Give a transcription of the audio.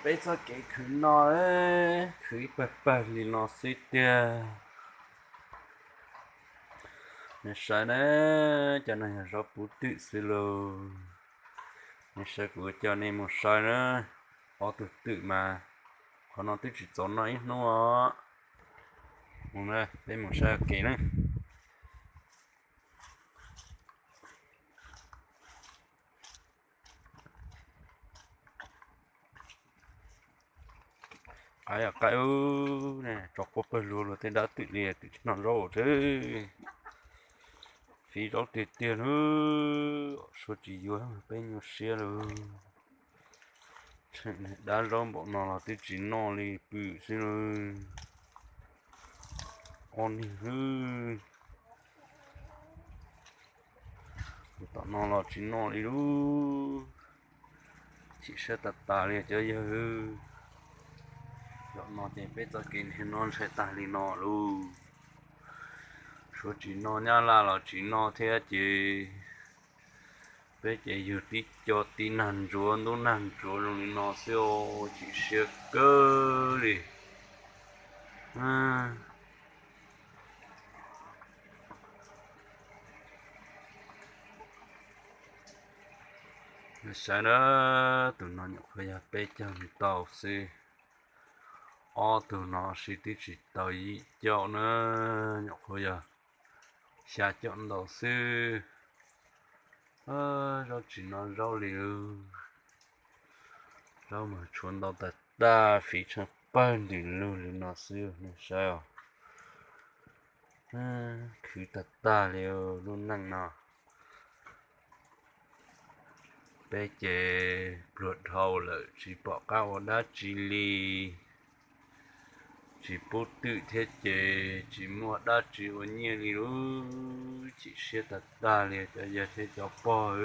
Peb txoj kev khwv no, khwv ib pawg pawg li no xwb tiag. Nej saib na, cov no yog zaub pub twm xwb lauj. Nej saib kuv coj nej mus saib na, ob tug twm mas qhov no twb tsis txaus noj ib hnub os. Mus na, peb mus saib ua ke na. Qaib qaib, tso quaj pawg lug luag tej dab twm li twm tsis noj zaub thiab. Fiv zaub tiag tiag lauj, suav tsis yuav peb nyuaj siab lauj. Dab zaub npaum no los twb tsis noj li pw xwb lauj. Ob niag hwb, tom no los tsis noj li lauj. Chim siab tag tag li cov yawg. Zaum no ces peb txoj kev niag no ntshai tag li no lauj. Suav tsis noj, nyab laj los tsis noj thiab ces peb ces yug tib co tib nag ntsuav ntub nag ntsuav zoo li no xwb, chim siab kawg li. Saib na, tus no nyuam qhuav yog peb caug ntau xwb. Ob tug no sis twb tsis tau yim caum na, nyuam qhuav yog xya caum ntau xwb. Zaub tsis noj zaub li. Zaub mas tshuav ntau tag tag, fiv tsheej pawg ntws lug li no xwb nej saib os. Khwv tag tag li lub neej no. Peb ces pluag dhau lawm tsis pom qab ua dab tsi li. Tsis pub twm thiab ces tsis muaj dab tsi ua nyiaj li lauj. Chim siab tag tag li cov yawg thiab cov pog.